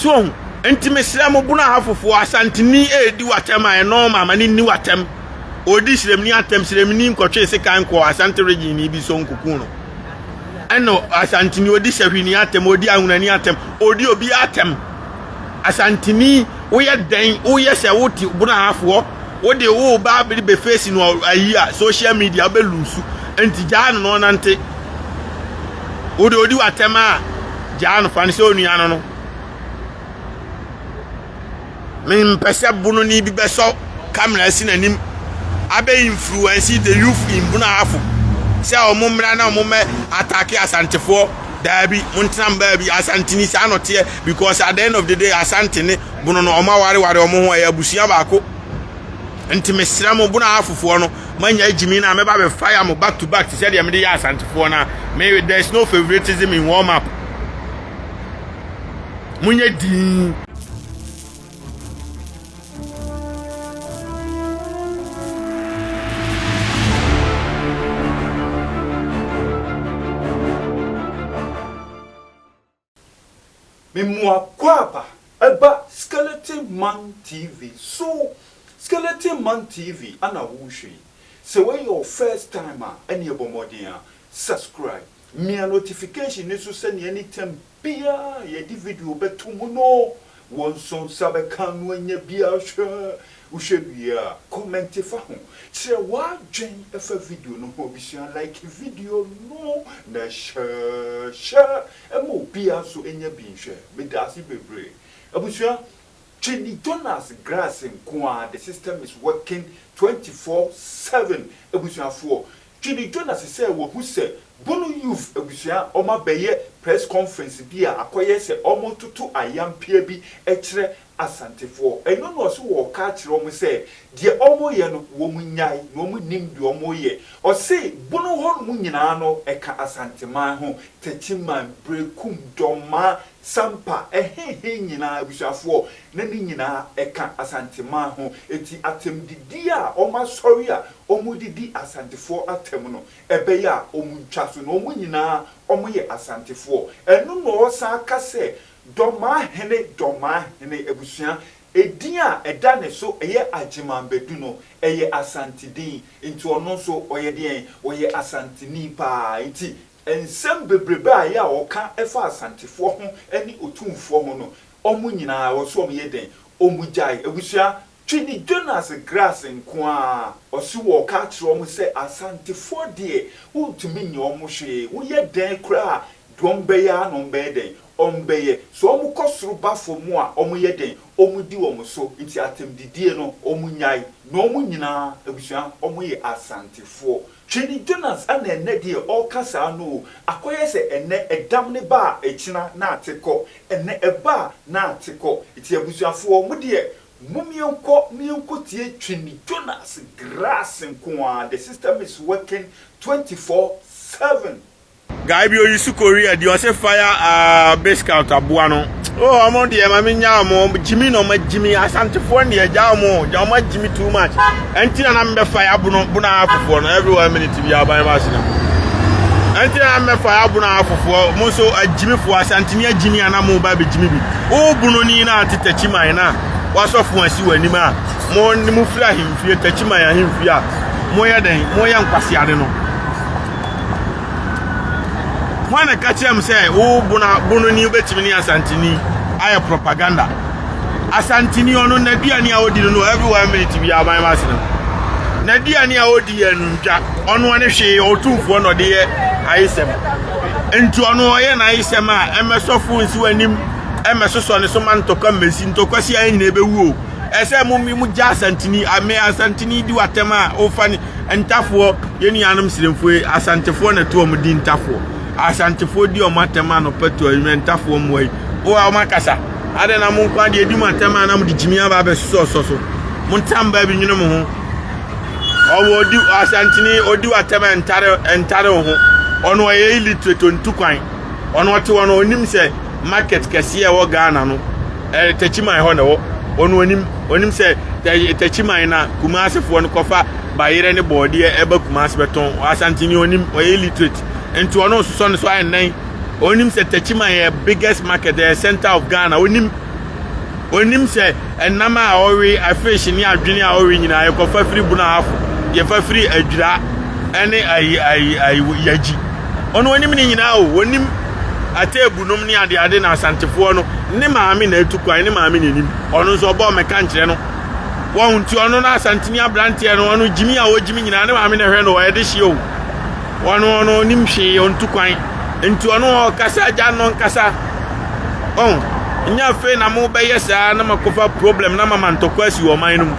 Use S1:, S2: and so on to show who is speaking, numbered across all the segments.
S1: So ohu? Nti mesrɛ mo Bono Ahafofoɔ, Asanteni redi w'atɛm a, ɛnɔɔma, ma no nni w'atɛm. Ɔredi Sremni atɛm, Sremni nkɔtwee sekan nkɔɔ Asante region ni bi so nkɔkuu no. Ɛna Asanteni ɔdi Sahwini atɛm, ɔdi Ahunani atɛm, ɔdi obiara atɛm. Asanteni, woyɛ dɛn, woyɛ sɛ wote Bono Ahafoɔ, wode wo ba bere bɛfeesi no ayi a, social media wobɛlusu. Nti gyaa no na ɔnante. Wode ɔdi w'atɛm a, gyaa no, fa no sɛ onua no no. Mempɛ sɛ bononi bi bɛsɔ camera asi n'anim abɛ influence the youth in Bunahafo sɛ wɔn mmra na wɔn mmɛ atake Asantefoɔ. Daabi, montena mo baabi. Asanteni saa na ɔteɛ because at the end of the day Asante ne Bono no wɔn awareware wɔn ho ɛyɛ abusua baako. Nti mesrɛ mo Bunahafofoɔ no moanya agyimi no a mɛba bɛ fire mo back to back te sɛ deɛ mede yɛ Asantefoɔ no a. Me there is no favoritism in warm up. Monyɛ dinn.
S2: Me mua kwaaba ɛba Skeleton Man TV so Skeleton Man TV ana wohwɛ yi sɛ wei yɛ wo first time a ɛneɛ bɔ mmɔden a subscribe Mia notification no so sɛnea anytime biara a yɛde video bɛto mu no wo nso nsa bɛka no anya bi ahwɛ. Wohwɛ wie a, kɔmɛnte fa ho. Kyerɛ w'adwen fa video no ho. Abusua like video no na share share ma obiara nso nya bi nhwɛ. Medaase bebree. Abusua, Twene Jonas grass nko ara, the system is working 24/7 abusuafoɔ. Twene Jonas sɛ wahu sɛ Bono Youth abusua a wɔabɛyɛ press conference bi a akɔyɛ sɛ wɔretoto ayampea bi kyerɛ Asantefoɔ. Ɛno na ɔse wɔreka akyerɛ wɔn sɛ deɛ wɔreyɛ no wɔn nnyae na wɔn nnim deɛ wɔreyɛ. Ɔse Bono hɔnom nyinaa no ɛka Asanteman ho, Techiman, Berekum, Dɔmaa, Sampa, ɛhehe nyinaa abusuafoɔ na ne nyinaa ɛka Asanteman ho. Enti atɛmdidie a wɔasɔre a wɔredidi Asantefoɔ atɛm no ɛbɛyɛ a wɔntwa so na wɔn nyinaa wɔyɛ Asantefoɔ. Ɛno na ɔresan aka sɛ Dɔmaahene Dɔmaahene abusua edin a ɛda ne so yɛ Agyeman Badu no, ɛyɛ Asante din, nti ɔno nso ɔyɛ deɛn? Ɔyɛ Asanteni paa. Nti nsɛm bebrebe a ɛyɛ a ɔka fa Asantefoɔ ho ne Otumfoɔ ho no, wɔn nyinaa ɛwɔ sɛ wɔyɛ dɛn? Wɔgyae. Abusua, Twene Jonas grass nko ara. Ɔse wɔɔka akyerɛ wɔn sɛ Asantefoɔ deɛ wontumi nyɛ wɔn hwee, woyɛ dɛn koraa a deɛ wɔn bɛyɛ ara na wɔn bɛyɛ dɛn? Wɔn bɛyɛ. Sɛ wɔn kɔ soro ba fam a wɔn yɛ dɛn? Wɔn di wɔn so. Nti atɛmdidie no wɔn nyae. Na wɔn nyinaa abusua wɔn yɛ Asantefoɔ. Twene Jonas na ɛnnɛ deɛ ɔɔka saa no o, akɔyɛ sɛ ɛnnɛ ɛdam no ba a ɛkyina na ate kɔ, ɛnnɛ ɛba a na ate kɔ. Nti abusuafoɔ mo deɛ Mom yɛnkɔ na yɛnkɔ tie Twene Jonas grass nko ara the system is working 24/7.
S1: Guy bi oyi su Korea di ɔse fire ah biscout aboa no oh ɔmo deɛ ma me nya ɔmo gyimi na ɔmo agyimi asantefoɔ deɛ gya ɔmo gya ɔmo agyimi too much ɛnti na na mbɛ fire abono bono afofoɔ no every one minute bi aban ma asena ɛnti na na mbɛ fire abono afofoɔ mo nso agyimifoɔ asanteni agyimi ana mo ba bɛgyimi bi Wo bunoni no a te Takyiman no a w'asɔfo asi w'anim a mo ne mo firi ahemfie, Takyiman ahemfie a moyɛ dɛn? Moyɛ nkwaseade no. Hwan na ka kyerɛ m sɛ wo bona bononi wobɛtumi ne Asanteni ayɛ propaganda? Asanteni ɔno n'aduane a ɔdi no no every one minute bi aban ma asena. N'aduane a ɔdi yɛ nnuntwa, ɔno ɔne hwee ɔtumfoɔ na ɔde yɛ ayesɛm. Nti ɔno ɔyɛ n'ayesɛm a ɛmɛsɔ fon nsi w'anim ɛmɛsosɔ ne so ma ntɔkwa mmɛsi ntɔkwa si ayɛ nyina ɛbɛwu o ɛsɛ mo mo gya asantini ame asantini di w'atɛm a wofa ne ntafoɔ yɛn nuanom siremfoɔ asantefoɔ na ɛto wɔn di ntafoɔ asantefoɔ di wɔn atɛm anɔpa tu awimɛ ntafoɔ mmoa yi wo a wɔn akasa adɛn na mo nko adeɛ di mo atɛm a na mo de gyimi aba abɛsosɔ so mo ntam baabi nwene mo ho Ɔwɔ odi Asanteni odi w'atɛm a ɛntare ɛntare wo ho. Ɔno ɔyɛ illiterate ontu kwan. Ɔno ɔte hɔ no onim sɛ market kɛseɛ a ɛwɔ Ghana no ɛyɛ Takyiman hɔ na ɛwɔ. Ɔno onim onim sɛ Takyiman na Kumasefoɔ no kɔfa bayerɛ ne bɔɔdeɛ ɛba Kumase bɛtɔn. Asanteni onim ɔyɛ illiterate. Nti ɔno ɔsosɔ ne so ayɛ nnɛn. Onim sɛ Takyiman yɛ biggest market ɛyɛ center of Ghana onim. Onim sɛ ɛnam a ɔwe, fish ne adwene a ɔwe nyinaa yɛkɔfa firi Bunahafo, yɛfa firi Adwira ɛne ayi ayi ayi Yagyi. Ɔno onim ne nyinaa o, onim ateebu nom ne ade ade na Asantefoɔ no ne maame na atu kwan, ne maame na enim. Ɔno nso ɔbɔ ɔmɛka nkyerɛ no. Wɔn nti ɔno no Asanteni aberanteɛ no, ɔno gyimi a ɔgyimi nyinaa ne maame na ɛhwɛ no, ɔyɛ de hye o. Ɔno ɔno onim hwee, ɔntu kwan. Nti ɔno ɔkasa agya no nkasa. Ɔn, nyɛ afei na mobɛyɛ saa na makɔfa problem na mama ntɔkwa asi wɔ ɔman no mu.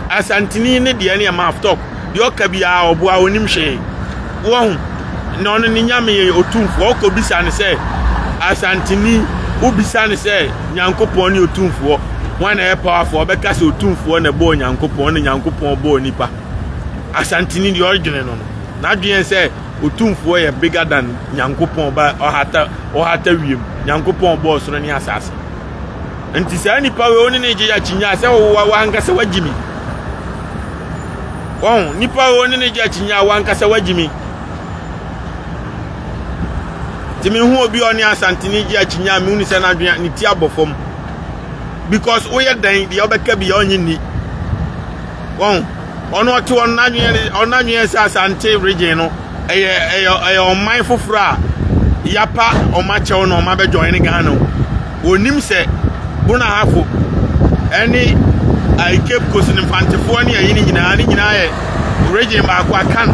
S1: Asanteni ne deɛ ne yɛ mouth talk. Deɛ ɔka biara ɔboa onim hwee. Wɔn na ɔno ne nyame yɛ otumfoɔ. Ɔkɔ bisa ne sɛ Asanteni, wobisa ne sɛ Nyankopɔn ne otumfoɔ. Hwan na ɛyɛ powerful? Ɔbɛka sɛ otumfoɔ na ɛbɔɔ Nyankopɔn na Nyankopɔn bɔɔ nipa. Asanteni deɛ ɔdwene no no, n'adwene sɛ Otumfoɔ yɛ bigger than Nyankopɔn ba ɔhata ɔhata wiem. Nyankopɔn bɔɔ soro ne asase. Nti saa nipa wei wo ne ne gye akyinnye a sɛ wo wankasa wagyi mi. Wɔn nipa wei wo ne ne gye akyinnye a wankasa wagyi mi. Nti me hu obi a ɔne Asanteni gye akyinnye a mehu ne sɛ n'adwene ne ti abɔ fam. Because woyɛ dɛn deɛ ɔbɛka bi a ɔnye nni. Wɔn Ɔno ɔte hɔ no n'adwene ɔno n'adwene sɛ Asante region no ɛyɛ ɛyɛ ɛyɛ ɔman foforɔ a yapa ɔmo akyɛw na ɔmo abɛ join Ghana o. Onim sɛ Bonahafo ɛne ayi Cape Coast ne Mfantefoɔ ne ayi ne nyinaa ne nyinaa yɛ region baako akan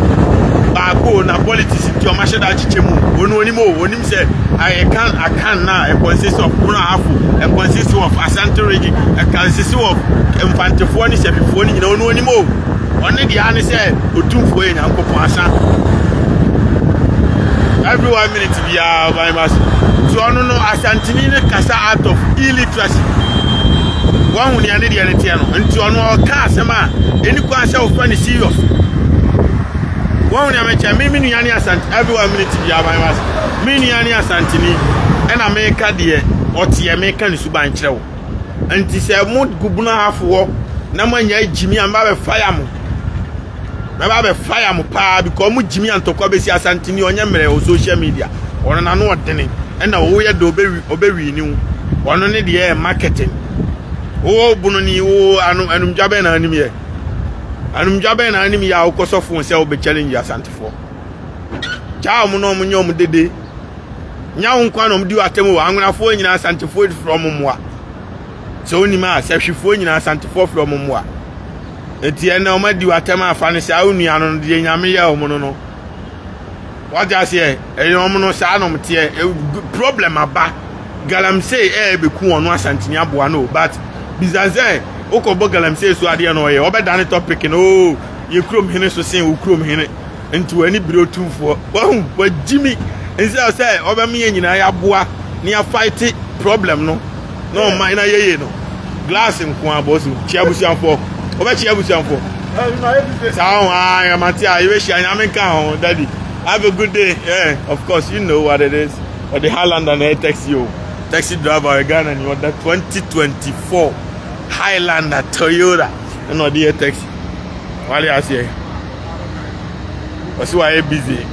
S1: baako o na politics nti ɔmo ahyɛ da akyekyɛ mu o. Ɔno onim o onim sɛ ayɛ kan akan na ɛ consist of Bonahafo ɛ consist of Asante region ɛ consist of Mfantefoɔ ne Sɛhwifoɔ no nyina ɔno onim o. Ɔne deɛ ara ne sɛ Otumfoɔ yɛ Nyankopɔn asa. Every one minute biara ɔban ba so. Nti ɔno no Asanteni no kasa out of illiteracy. Wahu nea ne deɛ no teɛ no. Nti ɔno ɔka asɛm a ɛni kwan sɛ wofa ne serious. Wahu nea mekyɛ me me nua ne Asante every one minute biara ɔban ba so. Me nua ne Asanteni ɛna meka deɛ ɔteɛ meka ne suban kyerɛ wo. Nti sɛ mo gu bunu ahafo hɔ na mo anya gyimi a mɛba bɛ fire mo. Mɛba bɛ fire mo paa because mo gyimi a ntɔkwa bɛsi Asante ni ɔnyɛ mmerɛ wɔ social media. Ɔno n'ano ɔdene ɛna woyɛ de ɔbɛwi ɔbɛwi ne wo. Ɔno ne deɛ yɛ marketing. Wo bunu ni wo ano anumdwa bɛn na anim yɛ. Anumdwa bɛn na anim yɛ a wokɔ sɔfo sɛ wobɛ challenge Asantefoɔ. Gyaa wɔn na wɔn nyɛ wɔn dede. Nya wo nkoa na wɔn di w'atɛm o. Anwonafoɔ nyinaa Asantefoɔ frɛ wɔn mmoa. Sɛ wonim a, sɛhwefoɔ nyinaa Asantefoɔ frɛ wɔn mmoa. Enti ɛnna wɔn adi w'atɛm afa no saa wo nua no deɛ Nyame yɛ wɔn no no. Wate aseɛ? Ɛyɛ wɔn no saa na wɔn teɛ. Problem aba. Galamsey ɛyɛ bɛku wɔn Asanteni aboa no but bisa sɛ wokɔbɔ galamsey so adeɛ na ɔyɛ ɔbɛdane topic no oo yɛ kurom hene so sen wo kurom hene. Nti w'ani bere otumfoɔ. Wahu, wagyi mi. Nsɛ sɛ ɔbɛma yɛn nyinaa yɛaboa na yɛafight problem no na ɔman na yɛyɛ no. Glass nko ara bɔ so. Kyia abusuafoɔ. Wobɛkyia abusuafoɔ. Saa ho a yɛmate a yɛbɛhyia nyame nka ho daddy. Have a good day. Yeah, of course you know what it is. Ɔde Highlander na ɛyɛ taxi o. Taxi driver ɔyɛ Ghana ni ɔda 2024 Highlander Toyota ɛna ɔde yɛ taxi. Wale aseɛ. Ɔsi wayɛ busy.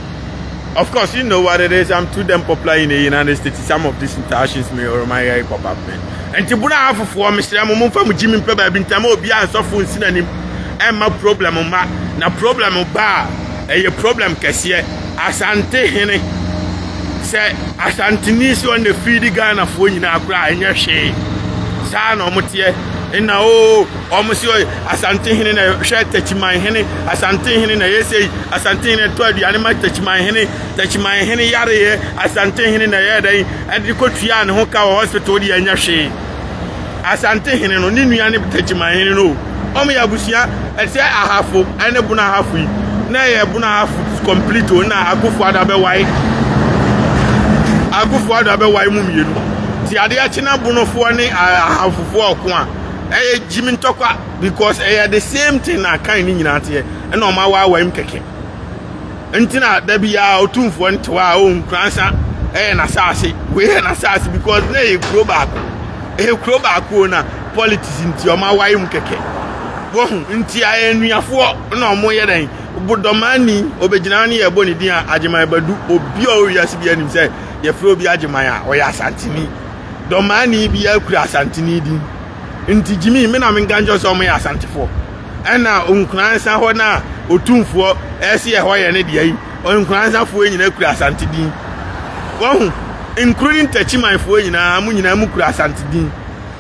S1: Of course, you know what it is. I'm too damn popular in the United States. Some of these interactions may remind you pop up, man. Nti buna afofoɔ mesrɛ mo momfa mo gyimi mpɛ baabi ntam obiara nsɔfo nsi n'anim ɛmma problem mma na problem ba a ɛyɛ problem kɛseɛ Asante hene sɛ Asanteni sɛ ɔna fiidi Ghanafoɔ nyinaa koraa ɛnyɛ hwee saa na ɔmo teɛ nna oo ɔmo sɛ ɔyɛ Asante hene na hwɛ Takyiman hene Asante hene na ɛyɛ sei Asante hene tɔ aduane ma Takyiman hene Takyiman hene yareɛ Asante hene na ɛyɛ dɛn ɛde kɔtuaa ne ho ka wɔ hospital deɛ ɛnyɛ hwee Asante hene no ne nua ne Takyiman hene no wɔn yɛ abusua ɛsɛ ahafo ɛne bono ahafo yi na ɛyɛ bono ahafo complete o na akufo ado abɛwae akufo ado abɛwae mu mmienu ti adeɛ akyi na bonofoɔ ne ahafofoɔ ɔko a ɛyɛ gyimi ntɔkwa because ɛyɛ the same thing na akan ne nyinaa teɛ ɛna wɔn awaawae mu kɛkɛ. Nti na da biara otumfoɔ no te hɔ a ɔhu Nkoransa ɛyɛ n'asaase wei yɛ n'asaase because na ɛyɛ kuro baako ɛyɛ kuro baako o na politics nti ɔmo awae mu kɛkɛ wɔhu nti ayɛ nnuafoɔ na ɔmo yɛ dɛn bodɔmani obegyina ne yɛbɔ ne din a Agyeman Badu obi a ɔwɔ wiase bi anim sɛ yɛfrɛ obi Agyeman a ɔyɛ Asanteni dɔmani biara kura Asanteni din. Nti gyimi me na menka nkyerɛ sɛ ɔmo yɛ Asantefoɔ. Ɛna Nkoransa hɔ no a Otumfoɔ ɛse ɛhɔ yɛ ne dea yi, Nkoransafoɔ nyinaa kura Asante din. Wahu? Nkuro ne Ntakyimanfoɔ nyinaa, mo nyinaa mo kura Asante din.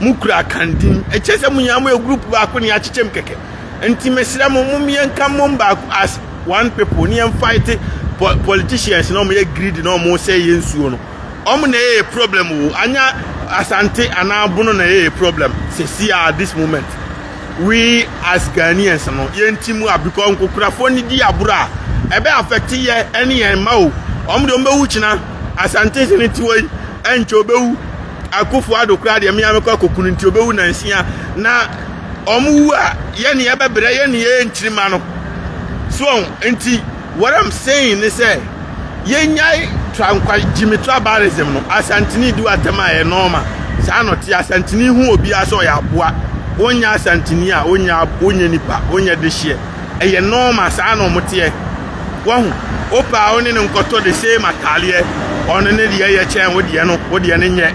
S1: Mo kura Akan din. Ɛkyerɛ sɛ mo nyinaa mo yɛ group baako ne akyekyɛm kɛkɛ. Nti mesrɛ mo, mom yɛnka mmom baako as one people ne yɛn fight politicians na ɔmo yɛ greedy na ɔmo sɛ yɛn nsuo no. Ɔmo na ɛyɛ problem o. Anya Asante anaa Bono na ɛyɛ problem sɛsi a this moment. We as Ghanaians no yɛn ti mu a because nkokorafoɔ no di aboro a ɛbɛ affect yɛ ɛne yɛn mma o. Ɔmo deɛ ɔmo bɛwu kyena. Asante hene ti hɔ yi ɛnkyɛ ɔbɛwu. Akufo Addo koraa deɛ mmea mekɔ akɔkunu nti ɔbɛwu nansia na ɔmo wu a yɛne yɛbɛbrɛ yɛne yɛn nkyirima no. So nti what I'm saying ne sɛ yɛnyae trankwa gyimi tribalism no. Asanteni di w'atɛm a ɛyɛ normal. Saa na ɔte. Asanteni hu obiara sɛ ɔyɛ aboa. Wonyɛ Asanteni a wonyɛ wonyɛ nipa, wonyɛ dehyeɛ. Ɛyɛ normal, saa na ɔmo teɛ. Wahu? Wopɛ a wo ne no nkɔtɔ the same ataaleɛ. Ɔno ne deɛ yɛ kyɛn wo deɛ no, wo deɛ no nyɛ.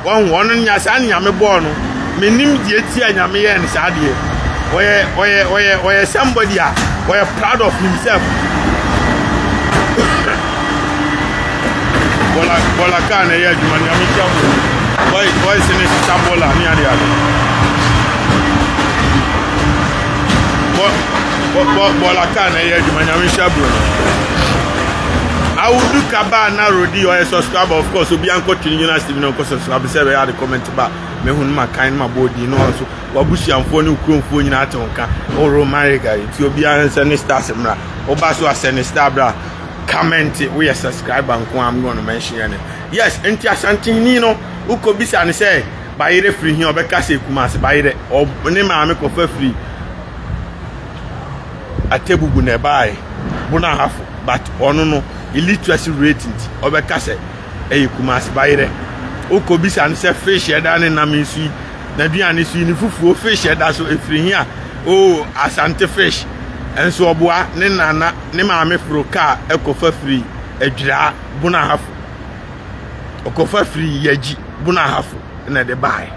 S1: Wahu? Ɔno nya saa ne Nyame bɔɔ no. Menim deɛ ti a Nyame yɛɛ no saa deɛ. Ɔyɛ ɔyɛ ɔyɛ ɔyɛ somebody a ɔyɛ proud of himself. Bɔla bɔla kaa na ɛyɛ adwuma no Nyame nhyira mo. Boy boys ne sisa bɔla ne ade ade. Bɔ bɔ bɔ bɔla kaa na ɛyɛ adwuma Nyame nhyira bro no. Awudu Kaba na Rodi ɔyɛ subscriber, of course obi ankɔ Twene Jonas TV na ɔnkɔ subscribe sɛ ɛbɛyɛ ade comment ba mehu no ma kan no ma bɔ odin no nso wabusuamfoɔ ne kuromfoɔ nyinaa te ho ka ɔro marika nti obiara nsɛ ne stars mmra woba so asɛ ne star bra comment woyɛ subscriber nko am gonna mention yɛ ne yes. Nti Asantehene no wokɔ bisa ne sɛ bayerɛ firi hi, ɔbɛka sɛ Kumase bayerɛ. Ne maame kɔfa firi Atebubu na ɛbaeɛ Bono Ahafo, but ɔno no illiteracy rate nti ɔbɛka sɛ ɛyɛ Kumase bayerɛ. Wokɔ bisa no sɛ fish ɛda ne nam nsu yi n'aduane so yi ne fufuo fish ɛda so ɛfiri hi a, oh, Asante fish. Nso ɔboa ne nana ne maame foro kaa ɛkɔfa firi Adwiraa Bono Ahafo, ɔkɔfa firi Yagyi Bono Ahafo na ɛde baeɛ.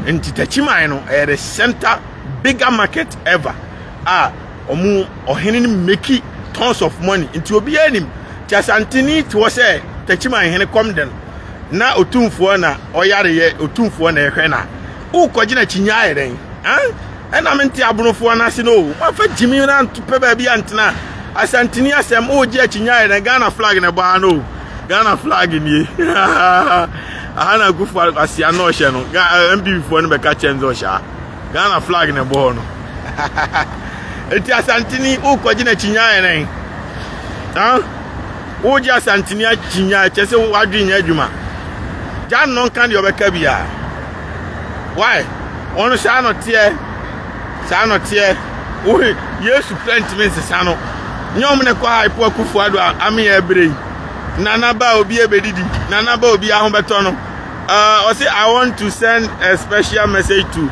S1: Nti Takyiman no ɛyɛ the center bigger market ever a ɔmo ɔhene no make tons of money. Nti obiara nim nti Asanteni te hɔ sɛ Takyiman hene kɔm de no na Otumfoɔ na ɔyareyɛ Otumfoɔ na ɛhwɛ na wokɔgye na kyinya ayɛ dɛn ɛna mente abonofoɔ no ase no o wafa gyimi na pɛ baabi antena. Asanteni asɛm wogye akyinya ayɛ dɛn? Ghana flag na ɛbɔ ha no o. Ghana flag nie aha na Akufo asia na ɔhyɛ no. NPP foɔ no bɛka kyɛn sɛ ɔhyɛ ha. Ghana flag na ɛbɔ hɔ no. Eti Asanteni wokɔgye na kyinya ayɛ dɛn? Wogye Asanteni akyinya kyɛ sɛ wadwe nyɛ adwuma. Gya no nka deɛ ɔbɛka biara. Why? Ɔno saa no teɛ. Saa no teɛ. Wohe Yesu kura ntumi nsesa no. Nyɛ ɔmo na ɛkɔ ha epo Akufo Addo a ameyɛ ebere yi. Nana ba obi ebedidi. Nana ba obi aho bɛtɔ no. Ɔse I want to send a special message to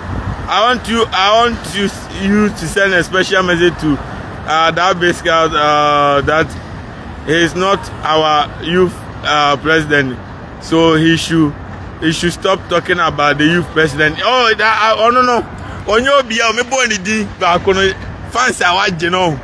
S1: I want to you to send a special message to that base girl that he is not our youth president, so he should stop talking about the youth president. Oh, that ɔno no onye obi a ɔmebɔ ne din baako no fans a wagye no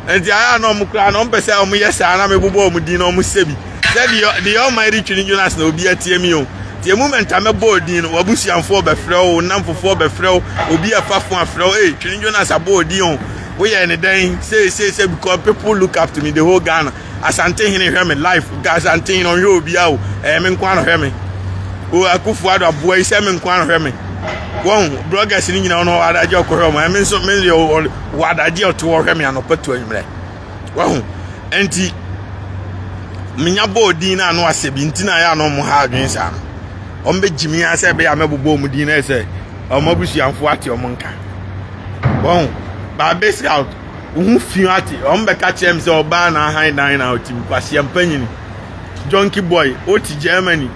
S1: nti ayɛ a na ɔmo koraa na ɔmo pɛ sɛ ɔmo yɛ saa na mebobɔ ɔmo din na ɔmo sɛ bi sɛ deɛ ɔma Twene Jonas na obi atie mi o. Tie moment a mɛbɔ odin no, wabusuafoɔ bɛfrɛ wo, namfofoɔ bɛfrɛ wo, obi a ɛfa fo afrɛ wo, ee, Twene Jonas abɔ odin o, woyɛ ne dɛn say say say, because people look up to me, the whole Ghana. Asante hene hwɛ me life. Asante hene ɔhwɛ obi a o ɛyɛ me nko ano hwɛ me o. Akufo Addo aboa yi sɛ me nko ano hwɛ me. Wɔn bloggers ni nyinaa ɔno adagye ɔkɔhwɛ ɔmo, ɛmi nso me deɛ wɔ adagye ɔte hɔ hwɛ me anɔpa tu anwummerɛ. Wɔn nti menya bɔ odin na ano asɛ bi nti na ayɛ ano ɔmo ha adwene saa no ɔmo bɛ gyimi asɛ ɛbɛyɛ a mɛbobɔ ɔmo din na ɛsɛ ɔmo abusuafoɔ ate ɔmo nka wɔn baabe scout wo fi ate. Ɔmo bɛka kyerɛ me sɛ ɔbaa na ahan dan na ɔte mu kwasia mpanyini junkie boy ɔte Germany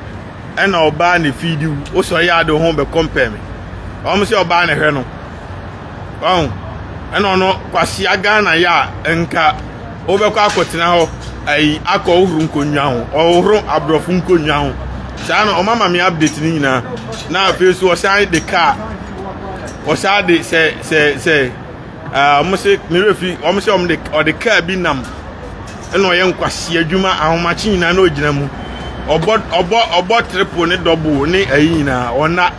S1: ɛna ɔbaa na feedi wo wosɔre yɛ ade ho bɛ compare me. Ɔmo sɛ ɔbaa na ɛhwɛ no ɔn ɛna ɔno kwasia Ghana yɛ a nka wobɛkɔ akɔtena hɔ ayi akɔ wohoro nkonnwa ho, ɔhohoro aborɔfo nkonnwa ho saa na ɔma ma me update ne nyinaa. Na afei so ɔsan de kaa Ɔsaa de sɛ sɛ sɛ wɔn se me werɛ fi wɔn sɛ wɔn de ɔde kaa bi nam ɛna ɔyɛ nkwasi adwuma ahomakye nyinaa na ɔgyina mu ɔbɔ ɔbɔ ɔbɔ triple ne double ne ayi nyinaa ɔna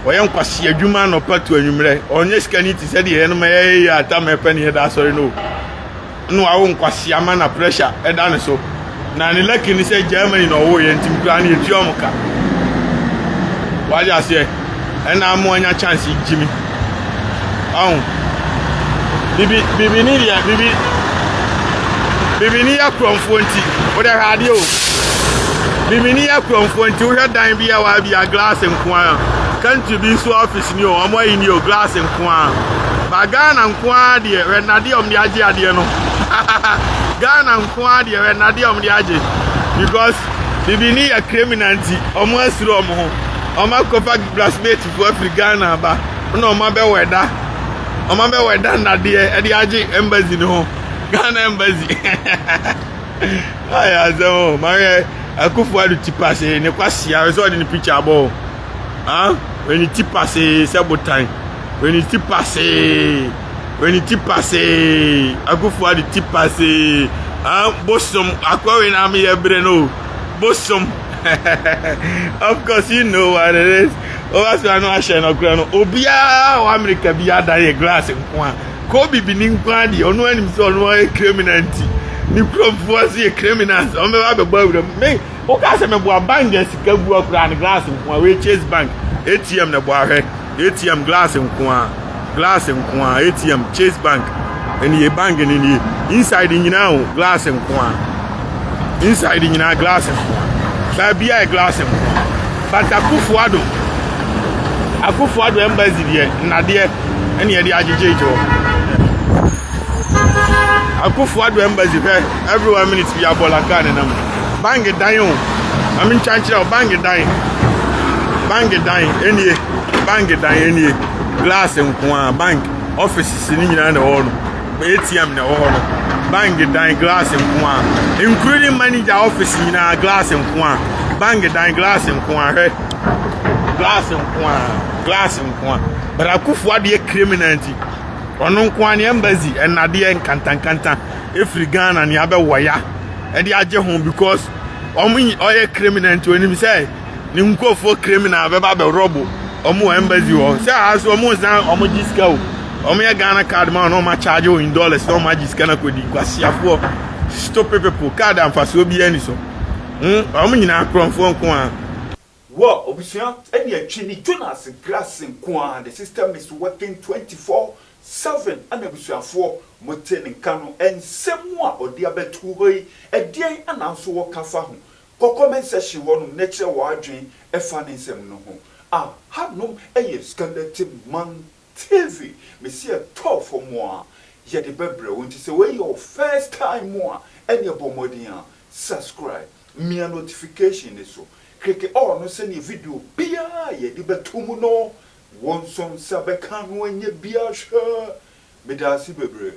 S1: ɔyɛ nkwasi adwuma anɔpa to anwummerɛ ɔnyɛ sika ne ti sɛdeɛ yɛn no ma yɛyɛ yɛ atam ɛpɛ ne yɛda asɔre no na wawo nkwasea ma na pressure ɛda ne so na ne lucky ne sɛ Germany na ɔwɔ yɛ nti nkura no yɛtua ɔmo ka wagye aseɛ ɛna ama anya chance gyimi ɔho bibi bibi ni deɛ bibi bibi ni yɛ kurɔmfoɔ nti wode hwɛ adeɛ o bibi ni yɛ kurɔmfoɔ nti wohwɛ dan bi a wabi a glass nko ara country bi nso office ni o ɔmo ayi ni o glass nko ara Ba Ghana nko ara deɛ hwɛ nnadeɛ a wɔde agye adeɛ no. Ghana nko ara deɛ hwɛ nnadeɛ a wɔde agye because bibini yɛ criminal nti wɔn asuro wɔn ho. Wɔn akɔfa blacksmith foɔ afiri Ghana aba na wɔn abɛwɔ ɛda. Wɔn abɛwɔ ɛda nnadeɛ ɛde agye embassy no ho. Ghana embassy. Ayɛ asɛm o. Mahwɛ Akufo Addo ti pasee ne kwasia sɛ ɔde ne picture abɔ o. Ah, ne ti pasee sɛ botan. Wei ne ti pasee. Wei ne ti pasee. Akufo Addo ti pasee. Ah, bosom. Akɔ wei na ameyɛ bere no. Bosom. Of course you know what it is. Oba so ano ahyɛ no kora no. Obiara wɔ America bi adan yɛ glass nko a. Ko bibini nko a deɛ ɔno anim sɛ ɔno ayɛ criminal nti. Ne kuromfoɔ nso yɛ criminals. Wɔn bɛba abɛbɔ awura mu. Me, woka sɛ meboa bank a sika gu akora ne glass nko a. Wei Chase Bank ATM na ɛbɔ ahwɛ. ATM glass nkoa glass nkoa ATM Chase Bank ɛnie bank no nie inside nyinaa o glass nkoa inside nyinaa glass nkoa baabi a yɛ glass nkoa but Akufo Addo Akufo Addo embassy deɛ nnadeɛ ɛne yɛde agyegyegye hɔ Akufo Addo embassy hwɛ every one minute bi abɔ la kaa nenam bank dan o maame ntwa nkyerɛ o bank dan bank dan enie bank dan enie glass nko a bank offices ne nyinaa na ɛwɔ no atm na ɛwɔ hɔ no bank dan glass nko a including manager office nyinaa glass nko a bank dan glass nko a hwɛ glass nko a glass nko a but Akufo Addo yɛ criminal nti ɔno nko a ne embassy ɛnadeɛ nkantankanta efiri Ghana ne abɛwɔ ya ɛde agye ho because wɔn ɔyɛ criminal nti onim sɛ ne nkurɔfoɔ criminal bɛba abɛrɔbo wɔn wɔ embassy hɔ sɛ aha so wɔn nsan wɔn gye sika o wɔn yɛ Ghana card ma wɔn na wɔn akyagye wɔn in dollars na wɔn agye sika na kɔdi nkwasiafoɔ stupid people card amfasoɔ biara ni so hmm wɔn nyinaa korɔmfoɔ nko ara.
S2: Wɔ abusua ɛne atwi ne Jonas Grass nko ara the system is working 24/7 ɛna abusuafoɔ mo te ne nka no nsɛm a ɔde abɛto hɔ yi ɛdeɛn ɛna nso wɔ ka fa ho kɔ comment section hɔ nom na kyerɛ w'adwen ɛfa ne nsɛm no ho a ha nom ɛyɛ Skeleton Man TV mesi ɛtɔɔ fam a yɛde bɛbrɛ wo nti sɛ wei yɛ wo first time a ɛneɛ bɔ mmɔden a subscribe mia notification no so click all no sɛneɛ video biara a yɛde bɛto mu no wo nso nsa bɛka no anya bi ahwɛ. Meda ase bebree.